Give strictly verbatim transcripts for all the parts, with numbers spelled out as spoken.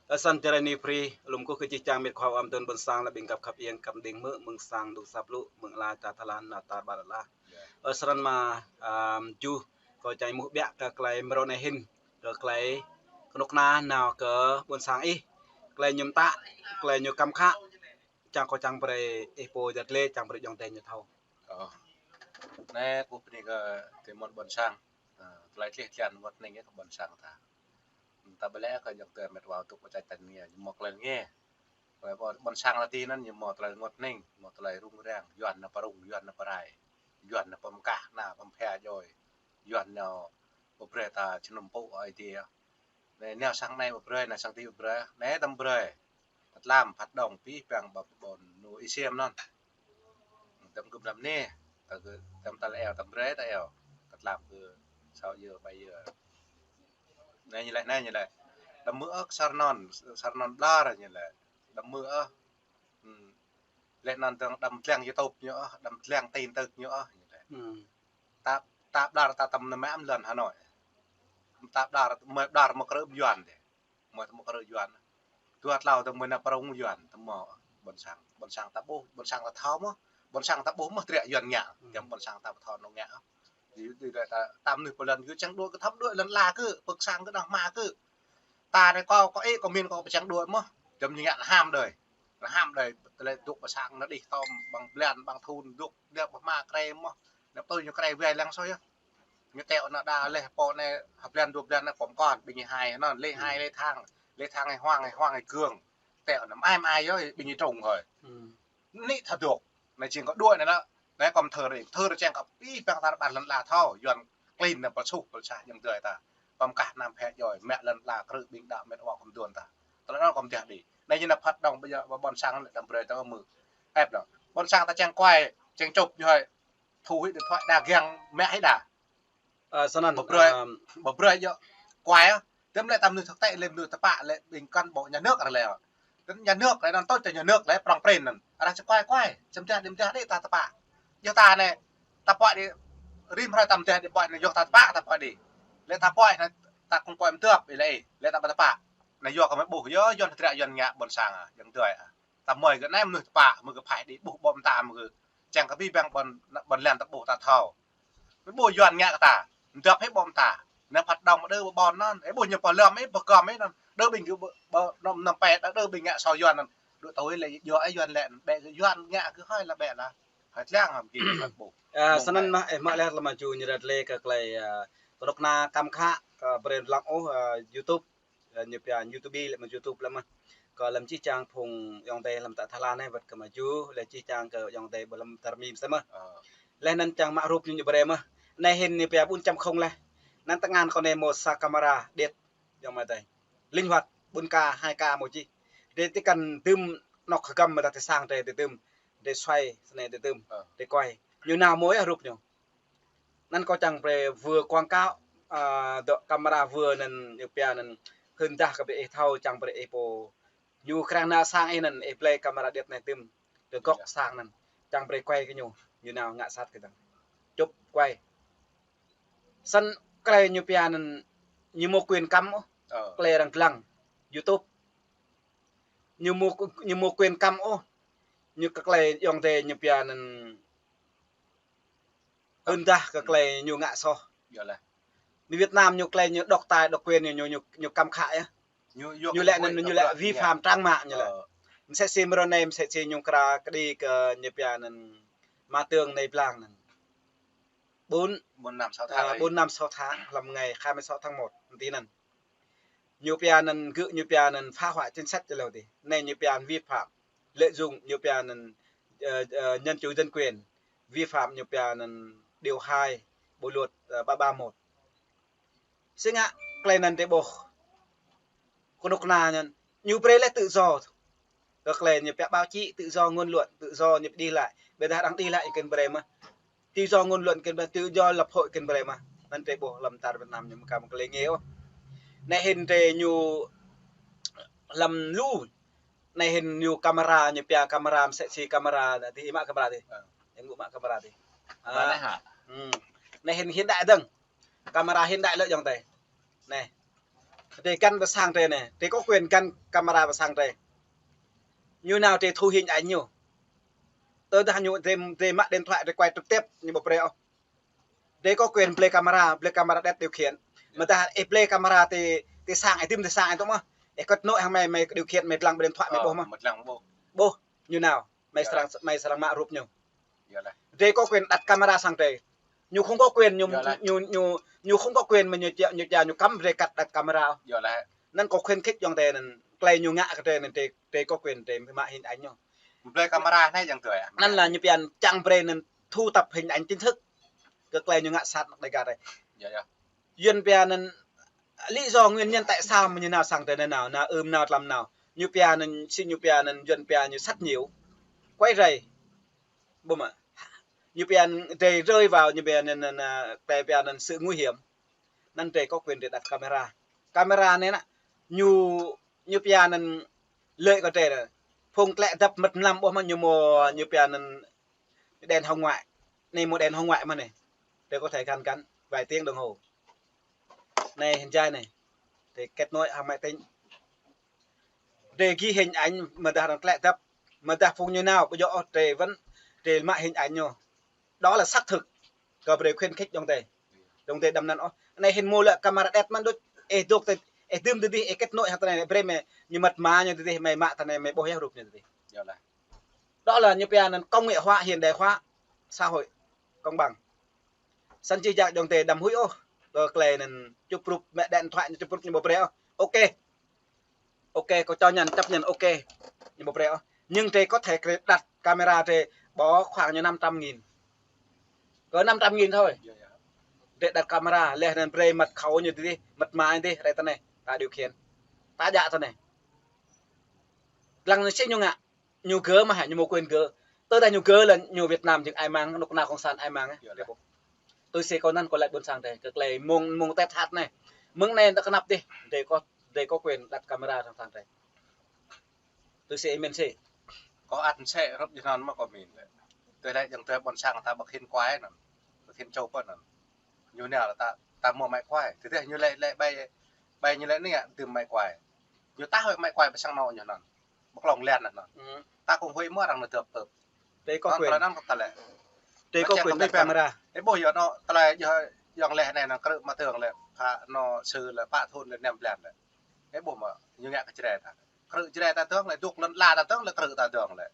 Ơ, snăn čơrơni pri, lŏm kơkuh kơ čih čang mĕt khua am tơn ƀôn sang lĕ ƀing găp khăp ieng kăm đing mơ̆, mơ̆ng sang dŭ sap lu, mơ̆ng ala čar Thái Lan, nao tar ƀar ala. Ơ, snăn mă, ăm, juh, kâo čang êmuh biă kơ tơlơi mrâo anai hĭn, kơ tơlơi kơnuk kơna nao kơ ƀôn sang ih, tơlơi ñu mtă, tơlơi ñu kăm khă, čang kâo čang brơi ih pô jăt lĕ, čang brơi ayŏng adơi ñu thâo. Ơ. Anai kâo bơni kơ tơmŏt ƀôn sang. Ơ, tơlơi tlĕh tlan wơ̆t anai kơ ƀôn sang ta. Ta ƀlĕ kơ ayŏng adơi mĕt wa tŭk pơčah tăn nge, ñu mâo tơlơi nge. Tơlơi ƀôn, ƀôn sang ta ti anŭn ñu mâo tơlơi wơ̆t anai, mâo tơlơi rŭng răng, Yuan nao pơrŭng, Yuan nao pơrai, Yuan nao pơmkah, nao pơmphia djŏi, Yuan nao pơbrơi ta jơnum pŭ Aê Diê. Anai, nao sang anai pơbrơi, nao sang ti pơbrơi. Anai tăm brơi. Phat lam, phat dŏng, pih pang ƀă ƀôn nu i siam anŭn. Tăm kư̆m lam anai, ta kơ, tăm tal eo, tăm brơi ta eo. Phat lam kơ, sao yơ, bai yơ. Anai ñu lĕ, anai ñu lĕ. Đăm mơ̆ ôh, sar anŭn, sar anŭn ƀlŏr ñu lĕ. Đăm mơ̆ ôh. Hmm. Lĕ anŭn dơ̆ng đăm tlang YouTube ñu ôh, đăm tlang tin tức ñu ôh, ñu lĕ. Hmm. Ta, ta ƀlŏr ta tăm nao mă lŏn Hà Nội. Ta ƀlŏr, mơi ƀlŏr mơ̆ krư̆ Yuan dih. Mơi tăm mơ̆ krư̆ Yuan. Dua tlâo tăm mơi nao pơrŭng Yuan, tăm mơ̆ ƀôn sang. Ƀôn sang ta ƀuh, ƀôn sang ta thâo mơ̆. Ƀôn sang ta ƀuh mơ̆ triă Yuan ngă. Hmm. Tăm ƀôn sang ta thâo anŏ ngă. Di, di, di, ta, ta mơnuih pơlŏn kơ čang đuaĭ kơ thâo đuaĭ lŏn ala kơ, pơ̆k sang kơ đah mă kơ. Ta anai kâo, kâo ih, kâo min kâo pơčang đuaĭ mơ̆. Tăm ñu ngă lơham đơi. Lơham đơi, tơlơi dŏ pơ sang anai đih tơm, ƀăng blan, ƀăng thun, dŏ, dŏ pơ hma krê mơ̆. Nao tui ñu krê wai lăng soh yơh. Ñu teo anŭn đa leh pô anai, ha blan dua blan anai pom kon, ƀing ñu hai anŭn, leh hai, hmm, leh thang, leh thang hai hoang, hai hoang hai gương. Teo anŭn mơai mơai yơh, ƀing ñu trông hơi. Hmm. Anai thâo dŏ. Anai jing kâo đuaĭ anai lĕ. Anai kâo mơ̆ thâo rĭm. Thâo rĭm čang kâo pih pang tar ƀar lŏn ala thâo. Yuan klin anai pơsuh pơsah ayŏng adơi ta. Pơmkah anăm phe djŏi. Mă lŏn ala krư̆ ƀing đah mĕt wa kơm duôn ta. Tơlơi anŭn kâo mơ̆ dih đĭ. Anai ñu nao phat dŏng ƀơi, ƀơi ƀôn sang lĕ đăm brơi ta mơ̆. Ĕp lŏ. Ƀôn sang ta čang kuai, čang čŭp ñu hơi. Thu hĭ điện thoại đa giăng mă hĭ đa. Ơ, snăn, ƀu brơi, ơ, ƀu brơi djŏ kuai ôh. Tơm lĕ ta mơnuih thực tế, lĕ mơnuih tơpă, lĕ ƀing cán bộ nhà nước arăng lĕ. Tơm nhà nước lĕ anŭn tui tơ nhà nước lĕ prŏng prin anŭn. Arăng či kuai kuai, čăm dah đĭ mơdah đĭ ta tơpă. Yua ta anai, ta pơ̆k đĭ, rĭm hrơi ta mơdah đĭ pơ̆k anai yua ta tơpă ta pơ̆k đĭ. Lĕ ta pơ̆k anai ta kông kuai mơdơ̆p, lĕ, lĕ ta ƀu tơpă. Anai yua kơ mơi ƀuh, yua Yuan triă Yuan ngă ƀôn sang, ayŏng adơi. Ta mơi kơ anai mơnuih tơpă, mơi kơ phải đĭ ƀuh ƀô̆ mơta mơi kơ. Čang kơ pih pang ƀôn, ƀôn lan ta ƀuh ta thâo. Mơi ƀuh Yuan ngă kơ ta. Mơdơ̆p hĭ ƀô̆ mơta. Anai phat dŏng mơ̆ đơ ƀôn anŭn. Ih ƀuh ñu pơlŏm ih pơkŏm ih anŭn. Đơ ƀing gơ̆ ƀơ, ƀơ, anăm, anăm pĕ đơ, đơ ƀing ngă soh Yuan anŭn. Đuaĭ tui lĕ yua ih Yuan lĕ. Bĕ kơ Yuan ngă kơ hơi lă bĕ lah. Hơi tlang hăm kơ hơi ƀuh. Ơ, mơ̆ng snăn mơi. Mă, ơ, mă leh lăm mă ju ñu rơ̆t lĕ kơ tơlơi, ơ, kơnuk kơna kăm khă, kơ brơi lăng ôh, ơ, YouTube. Ơ, ñu pia YouTube lĕ mơ̆, YouTube lĕ mơ̆. Kơ lăm čih čang phung ayŏng adơi lăm ta Thái Lan anai wơ̆t kơ mă ju, lĕ čih čang kơ ayŏng adơi ƀơi lăm tar mi mơsĕ mơ̆. Ơ. Leh anŭn čang mă rup ñu ñu brơi mơ̆. Anai hĭn ñu pia bốn chấm không leh. Anŭn tơngan kâo anai mâo sa camera điêt. Ayŏng amai adơi. Linh hoạt, bốn K, hai K mâo čih. Drei ti kăn tơm anŏ hơgăm mơ̆ ta ti sang drei ti tơm. Drei xoay, snei ti tơm. Ơ. Drei kuai. Ñu nao mâo yơh rup ñu. Anŭn kâo čang brơi vừa quảng cáo, ơ, dŏ camera vừa anŭn ñu pia anŭn hưn dah kơ ƀing ih thâo čang brơi ih pô. Ñu krang nao sang ih anŭn ih blơi camera điêt anai tơm. Kơ gŏk sang anŭn. Čang brơi kuai kơ ñu. Ñu nao ngă sat kơ dăng. Čŭp kuai. Snăn tơlơi ñu pia anŭn ñu mâo quyền cấm ôh. Ơ. Tơlơi arăng lăng. YouTube. Ñu mâo, ñu mâo quyền cấm ôh. Ñu kơ tơlơi ayŏng adơi ñu pia anŭn hưn dah kơ tơlơi ñu ngă soh. Yua lĕ. Mơ̆ng Việt Nam ñu tơlơi ñu độc tài, độc quyền ñu, ñu, ñu, ñu cấm khă yơh. Ñu, yua ñu kơ lĕ anŭn, ñu lĕ vi phạm trang mạng ñu lĕ. Ơ. Mơsĕ si mrô anai, mơsĕ si ñu kra kơđi kơ ñu pia anŭn mă tơng anai blang anŭn. Bốn, bốn năm sáu tháng, à, rồi. Bốn năm sáu tháng, lăm ngày hai mươi sáu tháng một, ti anŭn. Ñu pia anŭn gơ̆, ñu pia anŭn phá hoại chính sách tơlơi dih. Anai ñu pia anŭn vi phạm, lợi dụng, ñu pia anŭn, ơ, ơ, nhân chủ nhân quyền, vi phạm ñu pia anŭn điều hai bộ luật, ơ, ba ba một. Sĭt ngă, tơlơi anŭn drei ƀuh. Kơnuk kơna anŭn, ñu brơi lĕ tự do. Kơ tơlơi ñu pia báo chí, tự do ngôn luận, tự do ñu pia đi lại. Ƀiădah arăng đi lại kăn brơi mơ̆. Tự do ngôn luận kăn brơi, tự do lập hội kăn brơi mơ̆. Anŭn drei ƀuh lăm tar Việt Nam ñu mơkam tơlơi nge ôh. Anai hĭn drei ñu lăm lu. Anai hĭn ñu camera, ñu pia camera, mơsĕ si camera, ti ih mă camera ti. Ơ. Ih ngă mă camera ti. Camera anai hă? Hmm. Anai hĭn hiện đại dơ̆ng. Camera hiện đại lĕ ayŏng adơi. Anai. Drei găn pơ sang drei anai, drei có quyền găn camera pơ sang drei. Ñu nao drei thu hình ảnh ñu. Tơdah ñu drei, drei mă điện thoại drei quay trực tiếp ñu ƀu brơi ôh. Drei có quyền blơi camera, blơi camera đet điều khiển. Mơ̆ tơdah ih blơi camera ti, ti sang ih, dưm ti sang ih tŭ mơ̆. Ih kơt nô̆ hăng mơi, mơi điều khiển, mơi lăng pơ điện thoại mơi ƀuh mơ̆. Ƀuh, ñu nao. Mơi srăng, mơi srăng mă rup ñu. Drei có quyền đặt camera sang drei. Ñu không có quyền, ñu, ñu, ñu, ñu không có quyền mơ̆ ñu čia, ñu čia, ñu cấm drei cắt đặt camera. Anăn kâo khuyến khích ayŏng adơi anăn, tơlơi ñu ngă kơ drei anăn drei, drei có quyền drei mă hình ảnh ñu. Blơi camera anai ayŏng adơi. Anăn là ñu pia čang brei anăn thu thập hình ảnh chính thức kơ tơlơi ñu ngă sat anăk Đêga drei. Yuan pia anăn lý do nguyên nhân tại sao mơ̆ ñu nao sang drei anai nao, nao ưm nao tlam nao. Ñu pia anăn, si ñu pia anăn, Yuan pia ñu sách nhiễu, quấy rầy. Ƀuh mơ̆. Ñu pia anăn drei rơi vào, ñu pia anăn, anăn, anăn, drei pia anăn sự nguy hiểm. Anăn drei có quyền drei đặt camera. Camera anai nă, ñu, ñu pia anăn lợi kơ drei nă. Phung tlĕ dăp mơ̆t mlam ƀuh mơ̆ ñu mâo, ñu pia anăn đèn hồng ngoại. Anai mâo đèn hồng ngoại mơ̆ anai. Drei có thể găn gắn vài tiếng đồng hồ. Anai hơnjai anai. Drei kết nối hăng máy tính. Drei ghi hình ảnh mơ̆ dah arăng tlĕ dăp. Mơ̆ dah phung ñu nao, ƀu djơ̆ ôh drei vẫn, drei mă hình ảnh ñu. Đó là xác thực. Kơ brei khuyến khích ayŏng adơi. Ayŏng adơi đăm anăn ôh. Anai hĭn mâo lĕ camera đet mơ̆n đôč. Ih dŏ ti, ih dưm ti dih, ih kết nối hăng tơnai brei mơi, ñu măt ma ñu ti dih, mơi mă tơnai mơi ƀuh yơh rup ñu ti dih. Đó là ñu pia anăn công nghệ hóa, hiện đại hóa, xã hội công bằng. Snăn či jak ayŏng adơi đăm huĭ ôh. Kơ tơlơi anăn čŭp rup, mă điện thoại ñu čŭp rup ñu ƀu brơi ôh. Ok. Ok, kâo cho nhận, chấp nhận, ok. Ñu ƀu brơi ôh. Nhưng drei có thể drei đặt camera drei bỏ khoảng ñu năm trăm nghìn. Có năm trăm nghìn thôi. Drei đặt camera, leh anăn brei mật khẩu ñu ti dih, mật mã ñu ti dih, rai tơnai, ta điều khiển. Ta djă tơnai. Lăng anăn si ñu ngă. Ñu gơ mơ̆ hă, ñu mâo quyền gơ. Tơdah ñu gơ lĕ ñu Việt Nam jing ai mang, knŭk kna cộng sản ai mang. Tui si kâo anăn kâo laĭ ƀuôn sang drei, kơ tơlơi mông, mông Tết hát anai. Mơ̆ng anai ta kơnăp dih, drei có, drei có quyền đặt camera sang sang drei. Tui si ih mĭn si. Kâo ăt msĕ rup jơnăn mơ̆ kâo mĭn lĕ. Tui lĕ ayŏng adơi ƀuôn sang ta ƀu khĭn kuai anăn. Ƀu khĭn čô pơ anăn. Ñu nao lĕ ta, ta mâo mă kuai. Tơdah ñu lĕ, lĕ bai, bai ñu lĕ anai dưm mă kuai. Ñu tah huĭ mă kuai pơ sang anŏ ñu anăn. Ƀu klŏng lĕ anăn. Ta kông huĭ mơ̆ arăng nao dŏp tơp. Drei có quyền. Anăn kơ ta lĕ. Drei có quyền đặt camera. Ih ƀuh yơh anŏ tơlơi yơh ayŏng lĕ anai anăn krư̆ mă tơng lĕ. Pă anŏ sư lĕ pă thŭn lĕ năm blan lĕ. Ih ƀuh mơ̆ ñu ngă kơ Jrai ta. Krư̆ Jrai ta dơ̆ng lĕ, dŏ lŏn ala ta dơ̆ng lĕ krư̆ ta dơ̆ng lĕ.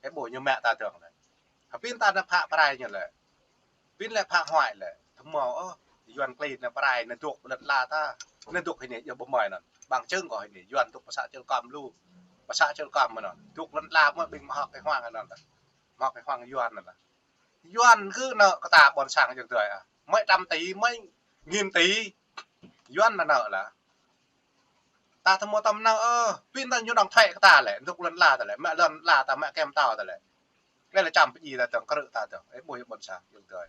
Ih ƀuh ñu mă ta dơ̆ng lĕ. Hơpin ta nao pă prai ñu lĕ. Pin lĕ pă huai lĕ. Tơmâo ôh, Yuan klĭ nao prai nao dŏ lŏn ala ta. Nao dŏ hĭ anai yơh ƀu mơi anăn. Bằng chứng kơ hĭ anai, Yuan dŏ pơ să Čư̆ Kăm lu. Pơ să Čư̆ Kăm mơ̆ anăn. Dŏ lŏn ala mơ̆ ƀing mơhŏk kơ huang anăn ta. Mơhŏk kơ huang Yuan anăn ta. Yuan gơ̆ nao kơ ta ƀuôn sang ayŏng adơi ah. Mơi trăm tỷ, mơi nghìn tỷ. Yuan nao nao lah. Ta tơmâo tăm nao, ơ, pin ta ñu đóng thuế kơ ta lĕ, dŏ lŏn ala ta lĕ, mă lŏn ala ta, mă kem tao ta lĕ. Lĕ lĕ čăm pơjing ta dơ̆ng, krư̆ ta dơ̆ng, ih ƀuh yơh ƀuôn sang, ayŏng adơi.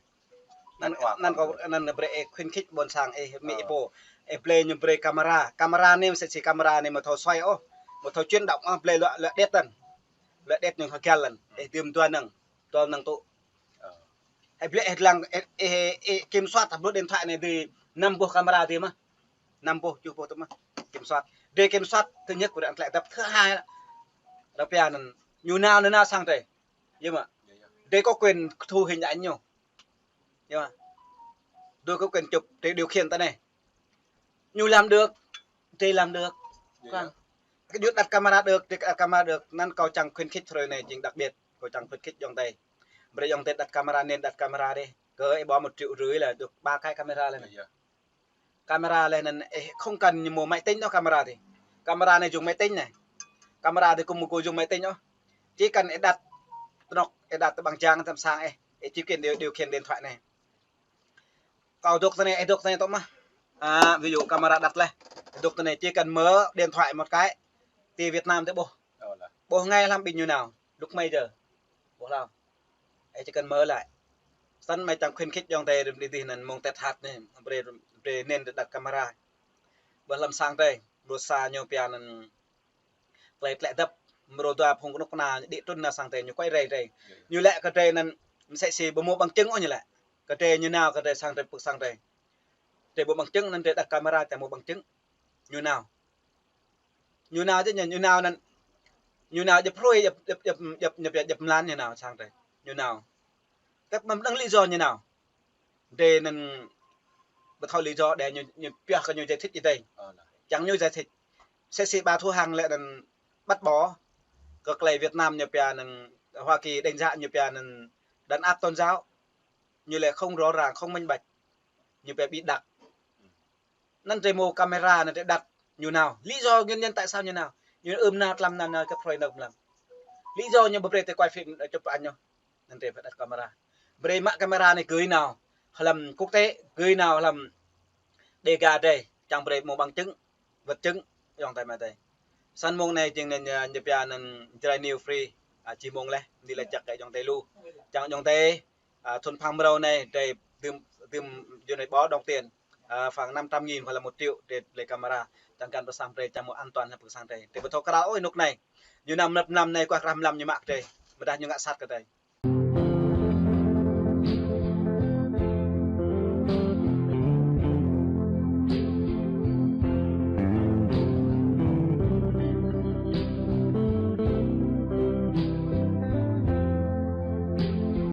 Anăn, anăn kâo, anăn brei ih khuyến khích ƀuôn sang, ih mĭn ih pô. Ih blơi ñu brei camera. Camera anai msĕ si camera anai mâo thâo xoay ôh, mâo thâo chuyển động ôh, blơi lŏ, lŏ đet anăn. Lŏ đet ñu hơgăl anăn. Ih dưm dua năng, dua năng tŭ. Ih blơi, ih lăng, ih, ih, ih kiểm soát hơblut điện thoại anai dưi năm boh camera dưi mơ̆. Năm boh, tơjuh boh tŭ mơ̆. Kiểm soát. Drei kiểm soát thứ nhất kơ arăng tlĕ dăp, thứ hai lah. Ră pia anăn ñu nao, ñu nao sang drei. Yơh mơ̆. Drei có quyền thu hình ảnh ñu. Yơh mơ̆. Drei có quyền chụp, drei điều khiển tơnai. Ñu làm được, drei làm được. Vâng. Kơ ñu đặt camera được, drei đặt camera được. Anăn kâo čang khuyến khích hrơi anai jing đặc biệt. Kâo čang khuyến khích ayŏng adơi. Brei ayŏng adơi đặt camera, nên đặt camera dih. Kơ ih ƀuh một triệu rưỡi là được ba cái camera lĕ anăn. Camera lĕ anăn, ih không cần ñu mâo máy tính ôh camera dih. Camera anai jung máy tính anai. Camera dih kơ mâo kơ jung máy tính ôh. Chỉ cần ih đặt, tơnŏk ih đặt tơ ƀăng jang tăm sang ih. Ih chỉ cần điều, điều khiển điện thoại anai. Kâo dŏ tơnai, ih dŏ tơnai tŭ mơ̆. À, ví dụ camera đặt lĕ. Ih dŏ tơnai chỉ cần mở điện thoại một cái. Ti Việt Nam tơ ƀuh. Ƀuh ngay lăm ƀing ñu nao. Lúc mấy giờ. Ƀuh lăm. Ih chỉ cần mở lại. Snăn mơi čang khuyến khích ayŏng adơi rĭm đĭ dih anăn mông Tết hát anai. Brei, brei nên đặt camera. Ƀuh lăm sang drei. Ƀuh sa ñu pia anăn Tơlơi tlĕ dăp, mrô dua phung kơnuk kơna đĭ trŭn nao sang drei ñu quay rai drei. Ñu lĕ kơ drei anăn msĕ si ƀu mâo bằng chứng ôh ñu lĕ. Kơ drei ñu nao kơ drei sang drei pơ̆k sang drei. Drei ƀu bằng chứng anăn drei đặt camera ta mâo bằng chứng. Ñu nao. Ñu nao čih ñu, ñu nao anŭn. Ñu nao djŏp hrơi, djŏp, djŏp, djŏp, djŏp, djŏp, djŏp mlan ñu nao sang tơi. Ñu nao. Tơdah mơ̆ng lý do ñu nao. Tơi anŭn ƀu thâo lý do đe ñu, ñu pioh kơ ñu giải thích gì đây. Čang ñu giải thích. Sĭt sĭt ƀă thu hăng lĕ anŭn bắt bỏ. Kơ tơlơi Việt Nam ñu pia anŭn Hoa Kỳ đánh giá ñu pia anŭn đàn áp tôn giáo. Ñu lĕ không rõ ràng, không minh bạch. Ñu pia bịt đặt. Anŭn tơi mơ̆ camera anŭn tơi đặt ñu nao. Lý do nguyên nhân tại sao ñu nao. Ñu ưm nao tlam nao nao kơ phrơi nao mlam. Lý do ñu ƀu brơi tơi quay phim, ơ, chụp ảnh ñu. Anŭn tơi phải đặt camera. Brơi mă camera anai gửi nao hlăm quốc tế, gửi nao hlăm Dega tơi. Čang brơi mơ̆ bằng chứng, vật chứng, ayŏng adơi amai adơi. Sang mông anai jing anŭn, ơ, ñu pia anŭn Jrai News Free. A, čih mông leh, anai lĕ čăk kơ ayŏng adơi lu. Čang ayŏng adơi, a, thun phang mrâo anai, tơi dưm, dưm, yua anai bỏ đồng tiền, a, khoảng năm trăm nghìn hoặc là một triệu tơi lĕ camera. Čang kăn pơsang tơi, čang mơ̆ an toàn hlăm pơsang tơi. Tơi ƀu thâo krao ôh rơnŭk anai. Ñu nao mlam mlam anai, kuah krah mlam ñu mă kơ tơi. Mơdah ñu ngă sat kơ tơi.